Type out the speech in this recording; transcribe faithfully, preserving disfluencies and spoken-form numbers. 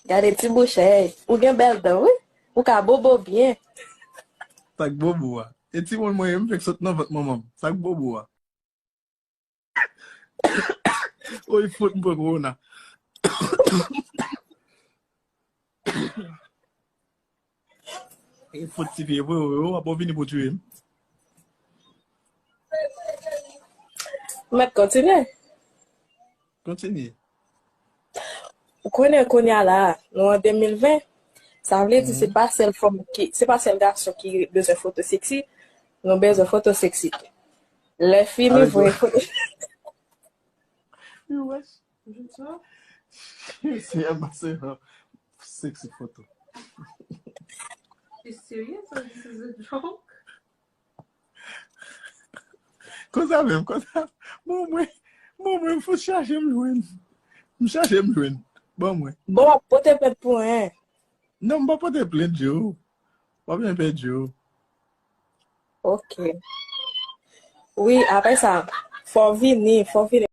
Gade ti bouch, hey. Ou gen bèl dan, wi. Ou ka bobo byen. Sa k bobo a? E timoun mwen ye, m fèk sot nan vant manman m. Sa k bobo a? Oy, fout m pran kowona. E fout ti vye vre, vre, w ap vini pou tiye m. Mèt kontinye. Kontinye. Ou konnen kounye a la, nou an de mil ven, sa vle di se pa sèl fanm ki, se pa sèl gason ki bezwen foto seksi, nou bezwen foto seksi tou. Lè fini, voye foto. You wish. Se a maseran seksi foto. You serious or this is a joke? Konsa menm, konsa. Bon, mwen, bon, mwen, m fout chache m jwenn. M chache m jwenn. Ban mwen. Bon, pote plent pou en. Non, m pa pote plent, Joe. W ap byen pèdi yo. Ok. Wi, apre sa, fò w vini, fò w vini.